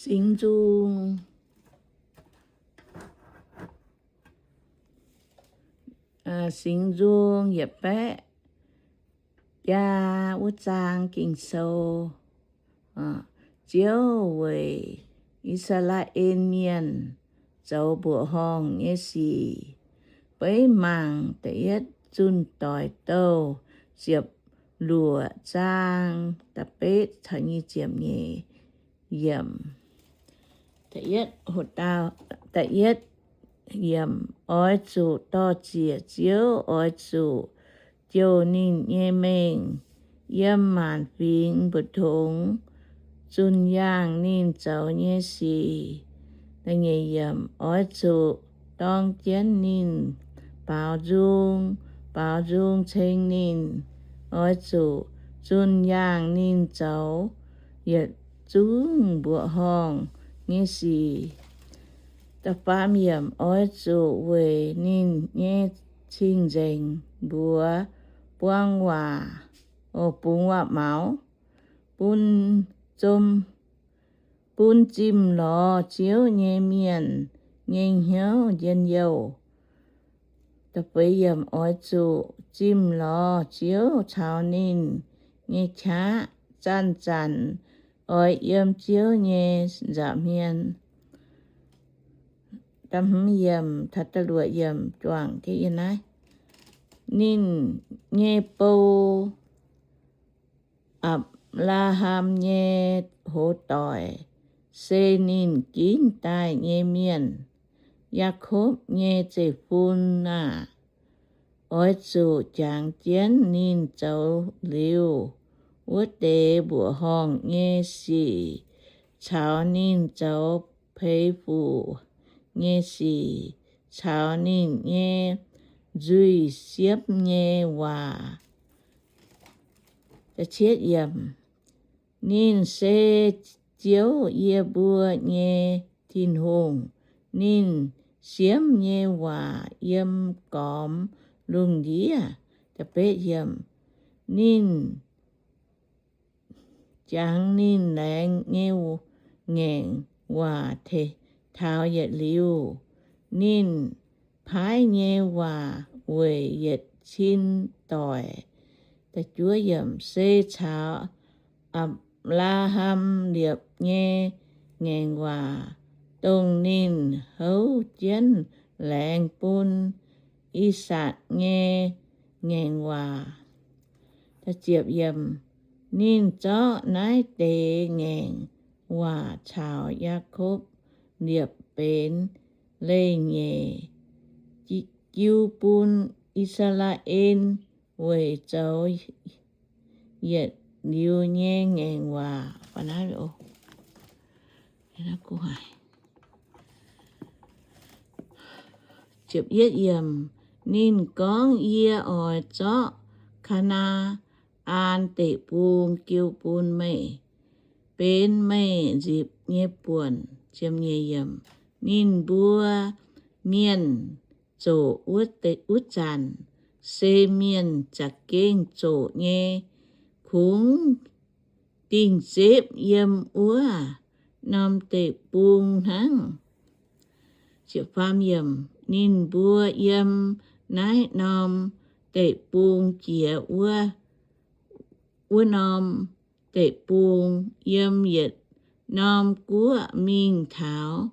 Singx Nzung, Singx Nzung yietc baeqv jaa wuov zaang Ging-Sou. Ziouv weic I^saa^laa^en Mienh zoux mbuoqc horngh nyei sic. Beiv mangc da'yietv Zunh Doic Douh ziepc luoqc zaang da'betv caux nyic ziepc nyeic yiemc. Da'yietv, oix zuqc dor-ziec Ziouv, oix zuqc jouh ninh nyei mengh yiem maanc fingx mbu'ndongx zunh yaangh ninh zoux nyei sic. Oix zuqc dorng jienv ninh baaux nzung, baaux nzung ceng ninh. Oix zuqc zunh yaangh ninh zoux yietc zungv mbuoqc horngh nyei sic. Da'faam yiemc, oix zuqc weic ninh nyei cing-nzengc mbuox buang waac, o, bungx waac-maux, bun zom, bun zimh lorz Ziouv nyei mienh nyei hnyouv njien-youh. Da'feix yiemc, oix zuqc zimh lorz Ziouv caux ninh nyei qaqv zanc-zanc oix yiem Ziouv nyei nza'hmien. Da'hmz yiemc taux da'luoqc yiemc juangc jienv yiem naaiv. Ninh nyei bou, Apc^laa^ham nyei hoz doic, se ninh ginv daaih nyei mienh, Yaakopv nyei zeiv-fun aah! Oix zuqc jangx jienv ninh zoux liuz wuov deix mbuoqc horngh nyei sic, caux ninh zoux peix fuc nyei sic, caux ninh nyei nzuih siepv nyei waac. Ninh se Ziouv, yie mbuo nyei Tin-Hungh. Ninh siemv nyei waac yiem gormx lungh ndiev. Ninh jangx ninh laengz nyei ngaengc waac taux yietc liuz. Ninh paaiv nyei waac weic yietc cin doic. Se caux Apc^laa^ham liepc nyei ngaengc waac, dongh ninh houv jienv laengz bun I^sakc nyei ngaengc waac. Ninh zorqv naaiv deix ngaengc waac caux Yaakopv liepc benx leih nyeic, jiu bun I^saa^laa^en weic zoux yietc liuz nyei ngaengc waac. Ninh gorngv, Yie oix zorqv Kaa^naa^an Deic-Bung jiu bun meih, benx meih nzipc nyei buonc. Ninh mbuo mienh zoqc wuov zanc, se mienh za'gengh zoqc nyei, kungx dingh zepv yiem wuov norm deic-bung hnangv. Ninh mbuo yiem naaiv norm deic-bung jiex wuov, wuov norm deic-bung, yiem yietc norm guoqv mingh taux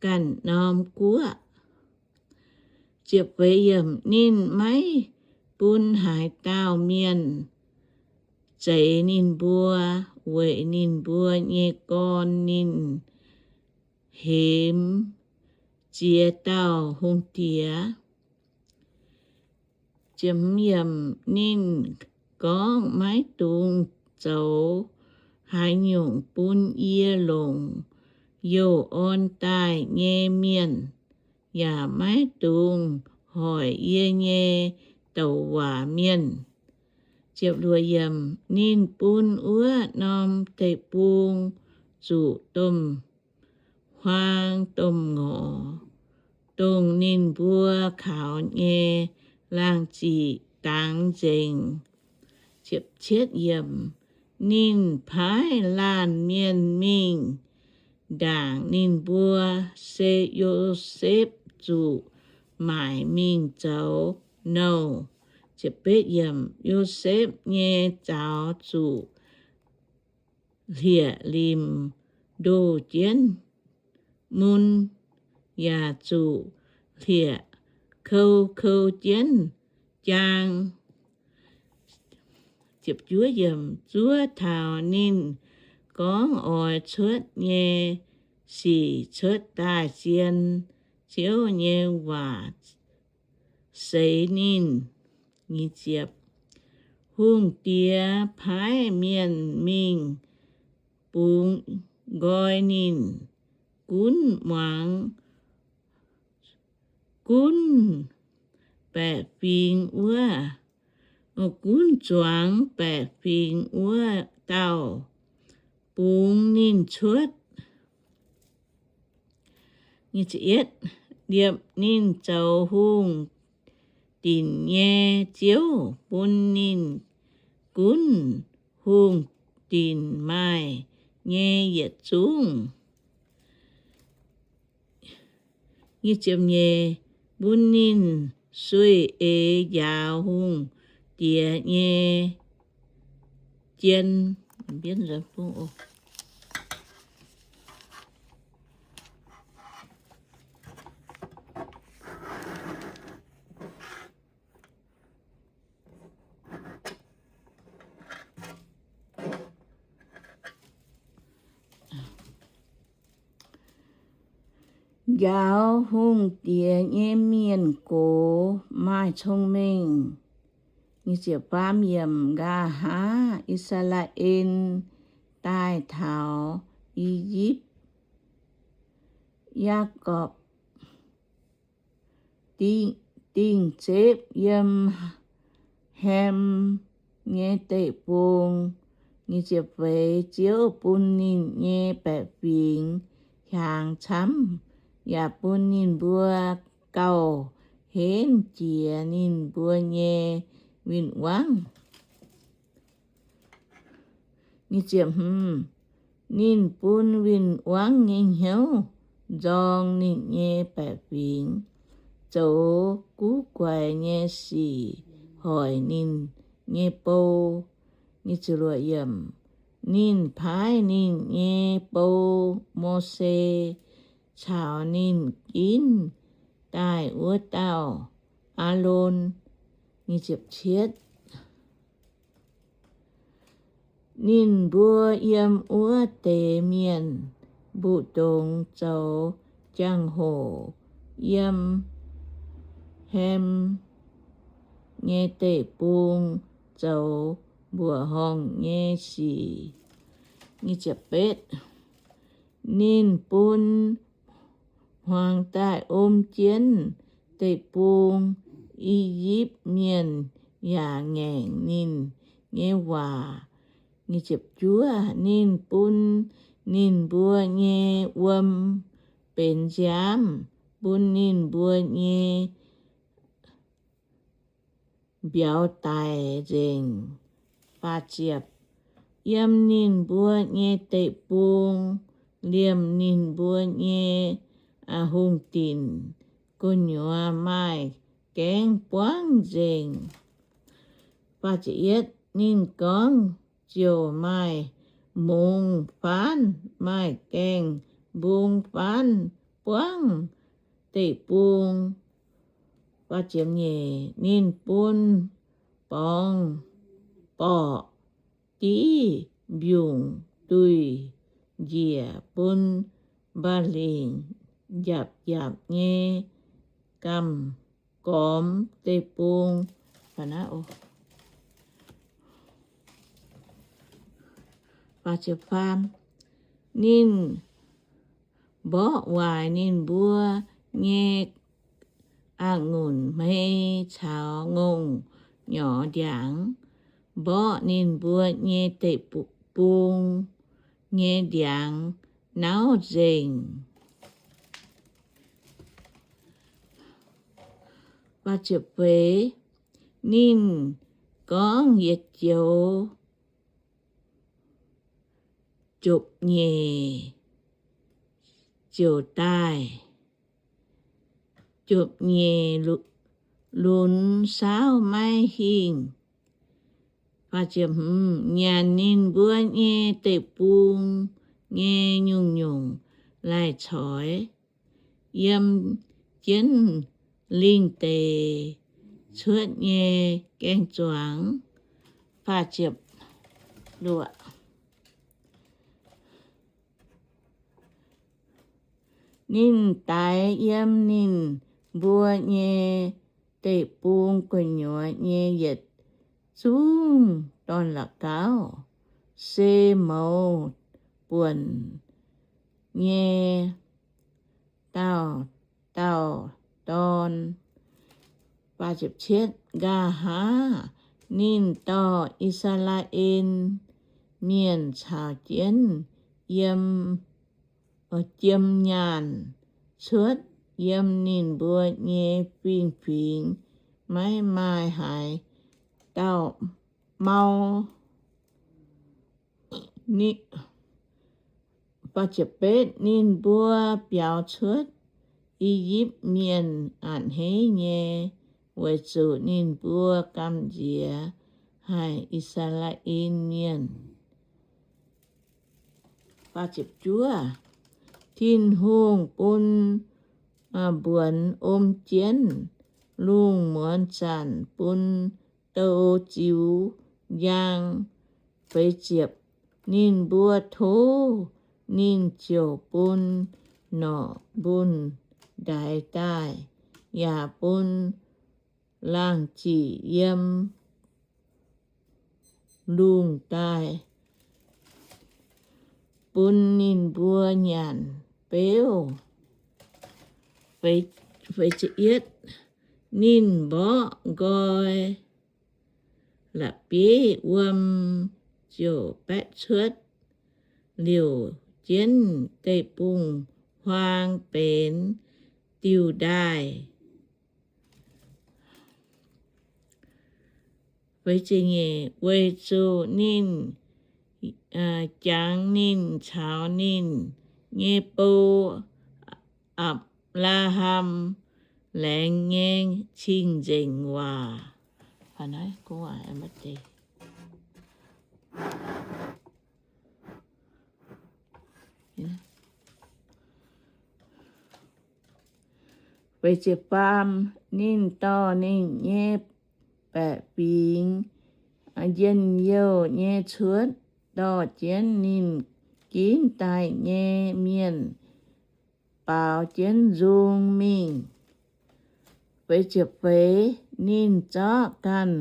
ganh norm guoqv. Ninh maiv bun haaix dauh mienh zeix ninh mbuo, weic ninh mbuo nyei gorn ninh hemx ziex dauh hungh diex. Ninh gorngv, Maiv dungx zoux haaix nyungc bun yie longc youh orn daaih nyei mienh, yaac maiv dungx hoic yie nyei douc waac mienh. Ninh bun wuov norm deic-bung zuqc domh huaang domh ngorc, dongh ninh mbuo kaux nyei laangh ziqc dangx nzengc. Ninh paaiv laanh mienh mingh ndaangc ninh mbuo, se Yosepv zuqc maaic mingh zoux nouh. Yosepv nyei zaux zuqc hlieqv-limc ndoh jienv mun, yaac zuqc hlieqv kou kou jienv jaang. Zuov taux ninh gorngv oix cuotv nyei sic cuotv daaih, zien Ziouv nyei waac seix ninh. Hungh diex paaiv mienh mingh bungx nqoi ninh, gunv muangx, gunv baeqc fingx wuov, gunv zuangx baeqc fingx wuov dauh bungx ninh cuotv. Liepc ninh zoux hungh dinc nyei ziouv bun ninh gunv hungh dinc maaih nyei yietc zungv. Bun ninh sueih eix njaaux hungh diex nyei jien. Njaaux hungh diex nyei mienh gox maaih cong-mengh. Nqa'haav I^saa^laa^en daaih taux I^yipv, Yaagorpc dingh zepv yiem Ham nyei deic-bung. Ziouv bun ninh nyei baeqc fingx hiaangx camv, yaac bun ninh mbuo gauh henv jiex ninh mbuo nyei win-wangv. Ninh bun win-wangv nyei hnyouv nzorng ninh nyei baeqc fingx, zoux guv guaix nyei sic hoic ninh nyei bou. Ninh paaiv ninh nyei bou, Mose, caux ninh ginv daaih wuov dauh Aalon. Ninh mbuo yiem wuov deix mienh mbu'ndongx zoux jangx-hoc yiem Ham nyei deic-bung zoux mbuoqc horngh nyei sic. Ninh bun hmuangx daaih om jienv deic-bung. I^yipv Mienh yaac ngaengc ninh nyei waac. Ninh bun ninh mbuo nyei wuom benx nziaamv, bun ninh mbuo nyei mbiauz daic nzengc. Yiem ninh mbuo nyei deic-bung, liemh ninh mbuo nyei hungh dinc gu'nyuoz maaih gaengh buangv nzengc. Ninh gorngv, ziouc maaih mungz faanv maaih gaengh mbung faanv buangv deic-bung. Ninh bun borngz borqc div mbiungc duih njiec bun mba'lingc njapc njapc nyei gamh gormx deic-bung. Ninh mborqv waaic ninh mbuo nyei a'ngunc hmei caux ngongh nyorx ndiangx, mborqv ninh mbuo nyei deic-bung nyei ndiangx nauv nzengc. Ninh gorngv yietc joux jopv-nyeic ziouc daaih. Ziepc nyeic lu-, lunx saauv maiv hingh. Nyanc ninh mbuo nyei deic-bung nyei nyungc-nyungc laih coix, yiem jienv lingh deic cuotv nyei gaeng-zuangx. Ninh daix yiem ninh mbuo nyei deic-bung gu'nyuoz nyei yietc zungv dorn-la'gauv, se mouz buonc nyei dauh dauh dorn. Nqa'haav ninh dorh I^saa^laa^en Mienh caux jienv yiem, jiem nyaanh cuotv yiem ninh mbuo nyei fingx-fingx, maiv maaih haaix dauh mau. Ninh mbuo biaux cuotv I^yipv Mienh a'hneiv nyei, weic zuqc ninh mbuo gamh nziex haic I^saa^laa^en Mienh. Tin-Hungh bun mbuonx om jienv, lungh muonz zanc bun douz ziux njang. Ninh mbuo tov, ninh ziouc bun norqc mbu'ndongx ndaix daaih, yaac bun laangh ziqc yiem lungh daaih, bun ninh mbuo nyanc beuv. Ninh mborqv nqoi la'bieiv wuom ziouc baeqv cuotv, liouc jienv deic-bung-huaang benx diuh ndaaih. Weic zuqc ninh jangx ninh caux ninh nyei bou, Apc^laa^ham, laengz nyei cing-nzengc waac. Ninh dorh ninh nyei baeqc fingx njien-youh nyei cuotv, dorh jienv ninh ginv daaih nyei mienh baaux jienv nzung mingh. Ninh zorqv ganh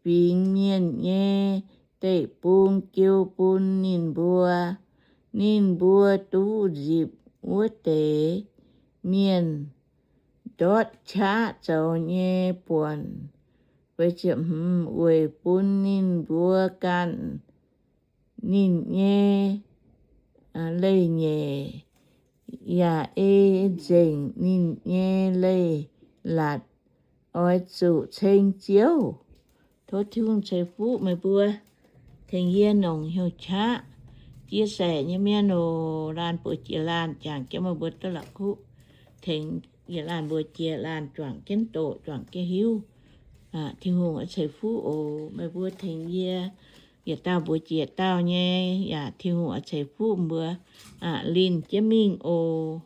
fingx mienh nyei deic-bung jiu bun ninh mbuo. Ninh mbuo duqv nzipc wuov deix mienh ndortv qaqv zoux nyei buonc, weic bun ninh mbuo ganh ninh nyei leiz-nyeic, yaac ei nzengc ninh nyei leiz-latc, oix zuqc ceng Ziouv. Tov Tin-Hungh ceix fuqv meih mbuo, tengx yie nongc hnyouv qaqv, chia sẻ nyei mienh oc. Laanh mbuox jiex laanh, jangx jienv meih mbuo duqv la'kuqv, tengx yietc laanh mbuox jiex laanh, juangc jienv doqc, juangc jienv hiuv. Tin-Hungh oix ceix fuqv oc. Meih mbuo tengx yie yietc dauh mbuox jiex dauh nyei, yaac Tin-Hungh oix ceix fuqv mbuo, linh jienv mingh oc.